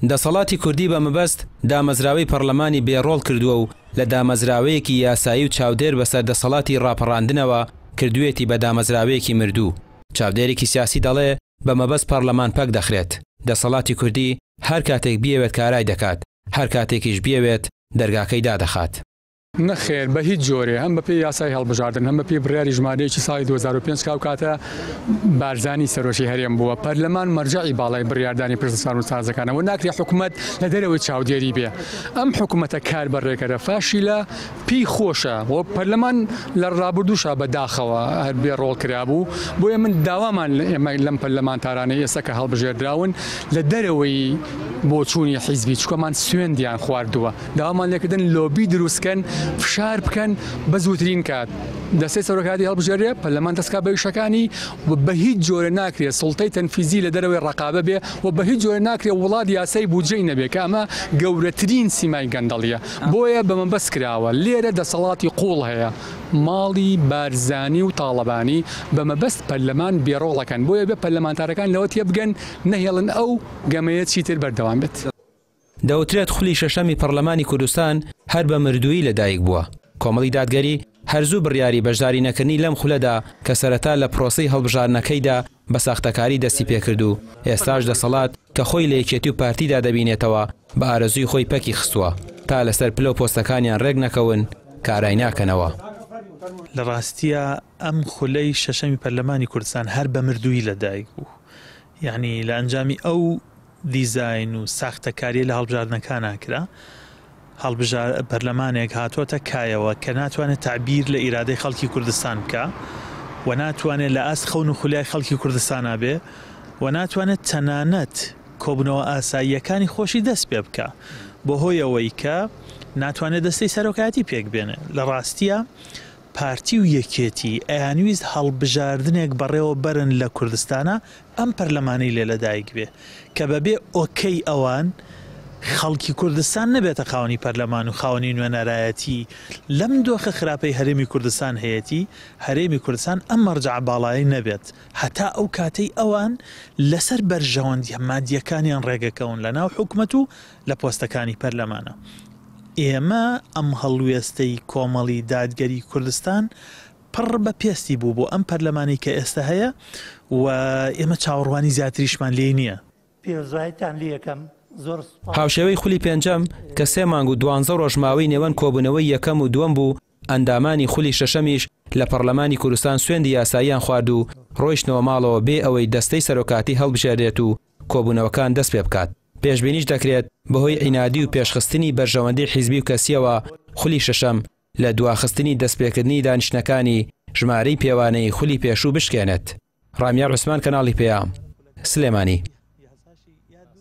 دەسەڵاتی کوردی بە مەبەست دامەزراوەی پەڕلەمانی بێ ڕۆڵ کردووە و لە دامەزراوەیەکی یاسایی و چاودێر بەسەر دەسەڵاتی ڕاپەڕاندنەوە کردوویەتی بە دامەزراوەیەکی مردوو. چاودێرێکی سیاسی دەڵێ بە مەبەست پەڕلەمان پەک دەخرێت. دەسەڵاتی کوردی هەر کاتێک بیەوێت کارای دەکات، هەر کاتێکیش بیەوێت دەرگاکەی دادەخات. نەخێر بە هیچ جۆرێ، هەم بەپێی یاسای هەڵبژاردن، هەم بەپێی بڕیاری ژمارە یەکی ساڵی 2005 کە ئەو کاتە بارزانی سەرۆکی هەرێم بووە، پەرلەمان مەرجەعی باڵای بڕیاردانی پرسە چارەنووسسازەکانە و ناکرێ حکومەت لە دەرەوەی چاودێری بێ. ئەم حکومەتە کاربەڕێکەرە فاشیلە پێی خۆشە و پەرلەمان لە ڕابردووشا بە داخەوە هەر بێ ڕۆڵ کرابوو، بۆیە من داوامان لە ئێمە لەم پەرلەمانتارانەی ئێستا کە هەڵبژێردراون لە دەرەوەی بۆچوونی حیزبی چونکە سوێندیان خواردووە، داوامان لێکردن لۆبی دروستکەن، فشار بکەن بە زووترین کات دەستەی سەرۆکایەتی هەڵبژێرێ، پەرلەمان دەست بکات بە ئیشەکانی و بە هیچ جۆرە ناکرێ سوڵتەی تەنفیزی لە دەرەوەی ڕەقابە بێ و بە هیچ جۆرە ناکرێ وڵات یاسای بودجەی نەبێ کە ئەمە گەورەترین سیمای گەندەڵیە بۆیە بە مەبەست کراوە لێرە دەسەڵاتی قوڵ هەیە ماڵی بارزانی و تاڵەبانی بە مەبەست پەرلەمان بێڕۆڵەکەن بۆیە بێ پەرلەمانتارەکان لەوە تێبگەن نەهێڵن ئەو گەمەیە چیتر بەردەوام بێت. دەوترێت خولی شەشەمی پەڕلەمانی کوردستان هەر بە مردوویی لەدایک بووە. کۆمەڵی دادگەری هەر زوو بڕیاری بەشداری نەکردنی لەم خولەدا کە سەرەتا لە پرۆسەی هەڵبژاردنەکەیدا بە ساختەکاری دەستی پێکرد و ئێستاش دەسەڵات کە خۆی لە یەکێتی و پارتیدا دەبینێتەوە بە ئارەزووی خۆی پەکی خستووە تا لەسەر پلە و پۆستەکانیان رێک نەکەون کارای ناکەنەوە. لە ڕاستیا ئەم خولەی شەشەمی پەرلەمانی کوردستان هەر بە مردوویی لەدایک بوو. یانی لە ئەنجامی ئەو دیزاین و ساختەکاریە لە هەڵبژاردنەکانا کرا، هەڵبژا پەرلەمانێک هاتۆتە کایەوە کە ناتوانێت تەعبیر لە ئیرادەی خەڵکی کوردستان بکا و ناتوانێت لە ئاست خەون و خولیای خەڵکی کوردستانا بێ و ناتوانێت تەنانەت کۆبوونەوە ئاساییەکانی خۆشی دەست پێ بکا بەهۆی ئەوەی کە ناتوانێت دەستەی سەرۆکایەتی پێک بێنێ. لە ڕاستیا پارتی و یەکێتی ئەیانویست هەڵبژاردنێک بەڕێوە بەرن لە کوردستانا ئەم پەرلەمانەی لێ لەدایک بێ کە بەبێ ئۆکەی ئەوان خەڵکی کوردستان نەبێتە خاوەنی پەرلەمان و خاوەنی نوێنەرایەتی لەم دۆخە خراپەی هەرێمی کوردستان هەیەتی هەرێمی کوردستان ئەم مەرجەعە باڵایەی نەبێت هەتا ئەو کاتەی ئەوان لەسەر بەرژەوەندیە مادیەکانیان ڕێگەکەون لەناو حکومەت و لە پۆستەکانی پەرلەمانە. ئێمە ئەم هەڵوێستەی کۆمەڵی دادگەری کوردستان پڕ بە پێستی بوو بۆ ئەم پەرلەمانەی کە ئێستا هەیە و ئێمە چاوەڕوانی زیاتریشمان لێی نییە. پیرۆزباییتان لێ ئەکەم زۆر سوپاس. هاوشێوەی خولی پێنجەم کە سێ مانگ و دوانزە ڕۆژ ماوەی نێوان کۆبوونەوەی یەکەم و دووەم بوو، ئەندامانی خولی شەشەمیش لە پەڕلەمانی کوردستان سوێندی یاساییان خوارد و ڕۆیشتنەوە ماڵەوە بێ ئەوەی دەستەی سەرۆکاتی هەڵبژێرێت و کۆبوونەوەکان دەست پێ بکات. پێشبینیش دەکرێت بەهۆی عینادی و پێشخستنی بەرژەوەندی حیزبی و کەسییەوە خولی شەشەم لە دواخستنی دەستپێکردنی دانیشتنەکانی ژمارەی پێوانەیی خولی پێشوو بشکێنێت. ڕامیار عوسمان کەناڵی پەیام، سلێمانی.